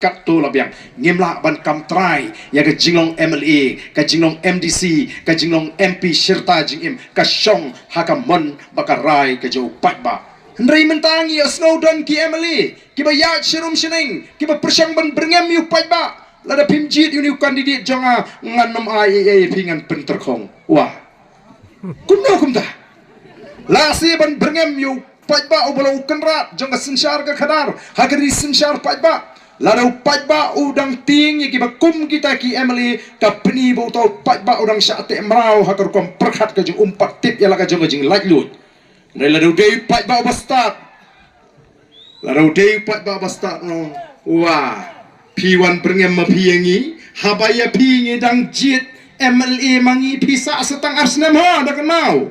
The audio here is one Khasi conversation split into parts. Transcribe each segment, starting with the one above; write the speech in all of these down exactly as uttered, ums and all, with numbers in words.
katto la biang. Ngim lah ban kam trai ïa ka jinglong M L A, ka jinglong M D C, ka jinglong M P shirta jingim, ka shong ha ka mon bad ka rai ka jong u paidbah. Hynrei mynta ngi ïohsngew don ki M L A kiba ïaid sharum shaneng, kiba pyrshang ban byrngem ïa u paidbah. Lada phim jied ïa une u candidate jong nga, ngan nym ai ei ei ïa phi, ngan pyntyrkhong. Wah. Kumno kumta? Lada shu ban byrngem ïa u paidbah uba long u kynrad jong ka synshar ka khadar ha ka ri synshar paidbah. Lada u paidbah u dang tieng ïa kiba kum kita ki M L A, ka pyni ba uta u paidbah u dang shah teh mraw ha ka rukom pyrkhat ka jong um, pat tip ïa la ka jong ka jinglaitluid. Hynrei lada u dei u paidbah uba stad, lada u dei u paidbah uba stad, no. Wah, phi wan byrngem ma phi ïa ngi, haba ïa phi ngi dang jied M L A ma ngi, phi sah sa tang ar snem ha da ka naw.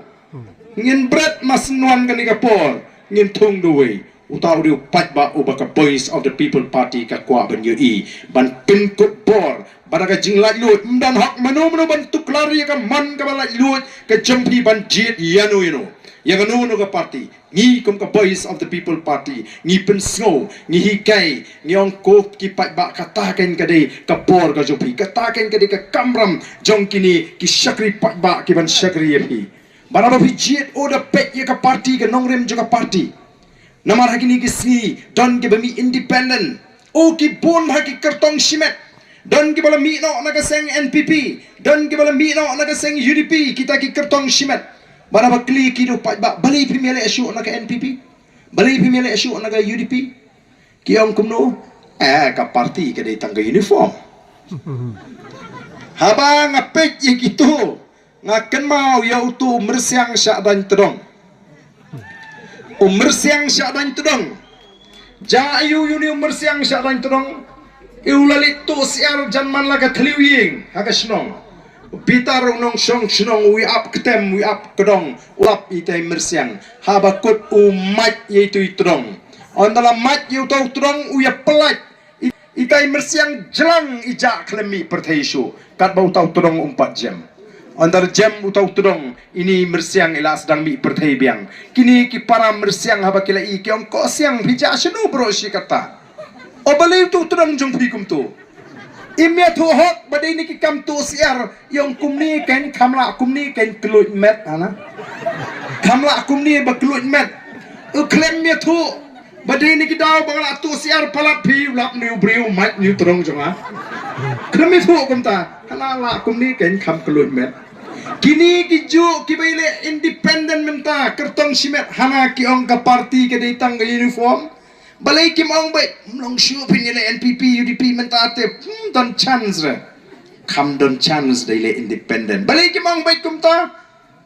Ngin bret ma shen wan kane ka por, ngin thung da uwei. Uta u dei u paidbah uba ka Voice of the People Party ka kwah ban ïohi, ban pynkup bor, ba da ka jinglaitluid, ym don hok mano mano ban tuklar ïa ka mon kaba laitluid ka jong phi ban jied ïano ïano, ïa kano kano ka party. Ngi kum ka Voice of the People Party, ngi pynsngew, ngi hikai, ngi ong ko ki paidbah, kata kein ka dei ka bor ka jong phi, kata kein ka dei ka kamram jong kine ki shakri paidbah kiban shakri ïa phi. Ba haba phi jied, u da peit ïa ka party, ka nongrim jong ka party. Namar ha kine ki sngi don kiba mih independent. U ki bun ha ki kyrtong shimet. Don kiba la mih noh na ka seng N P P, don kiba la mih noh na ka seng U D P, kita ki kyrtong shimet. Ba haba kylli ki da u paidbah, balei phim ïaleh shuh na ka N P P? Balei phim ïaleh shuh na ka U D P? Ki ong kumno? Eh, ka party ka dei tang ka uniform. Haba nga peit ïa kito, nga kynmaw ïa uto u myrsiang shah daiñ tdong. U myrsiang shah daiñ tdong. Ja aïu ïa une u myrsiang shah daiñ tdong? U la leit tuh syiar jan man la ka thliew ïing ha ka shnong. U bitar u nongshong shnong, u ïa ap ktem, u ïa ap kdong, u lap ïa itai myrsiang. Haba kut u mait ïa itu i tdong. Ynda la mait ïa uto u tdong, u ïa pyllait. I, itai myrsiang jlang i jah khlem mih pyrthei shuh, katba uta u tdong um pat jem. Ynda la jem uta u tdong, ine i myrsiang i la sdang mih pyrthei biang. Kine ki para myrsiang haba ki la ïohi ki ong, ko siang, phi jah shano baroh shi katta? O, balei uta u tdong jong phi kumto? Im ïathuh hok, ba dei ne ki kam tuh syiar, i ong kumne kein, kham lah kumne kein, kylluid met, hana. Kham lah kumne ba kylluid met. U khlem ïathuh, ba dei ne ki daw ba nga la tuh syiar palat, phi, u lap ne u briew, mait ne u tdong jong nga. Khlem ïathuh kumta, hana, lah kumne kein, kham kylluid met. Kine ki juh kiba ïaleh independent mynta, kyrtong shimet, hana, ki ong ka party ka dei tang ka uniform. Balei kim ong beit, ym long shuh phin ïaleh N P P, U D P mynta te, hmm, don chance re. Kham don chance da ïaleh independent. Balei kim ong beit kumta?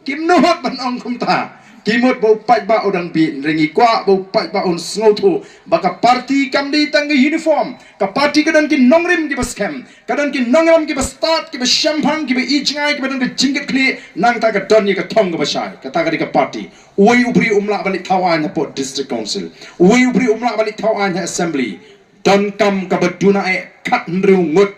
Kim nud ban ong kumta. Ki mut ba u paidbah u dang bieit, hynrei ngi kwah ba u paidbah un sngewthuh ba ka party kam dei tang ka uniform. Ka party ka don ki nongrim kiba skhem, ka don ki nongïalam kiba stad, kiba shemphang, kiba ïeit jngai, kiba don ka jingkitkhlieh, nangta ka don ïa ka thong kaba shai. Kata ka dei ka party. Uwei u briew um lah ban leit thaw aiñ hapoh District Council. Uwei u briew um lah ban leit thaw aiñ ha Assembly. Donkam kaba duna eh khathynriew ngut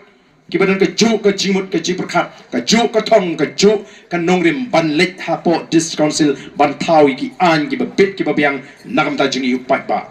kiba don ka juh ka jingmut ka jingpyrkhat, ka juh ka thong, ka juh ka nongrim ban leit hapoh District Council ban thaw ïa ki aiñ kiba bit kiba biang na ka bynta jong u paidbah.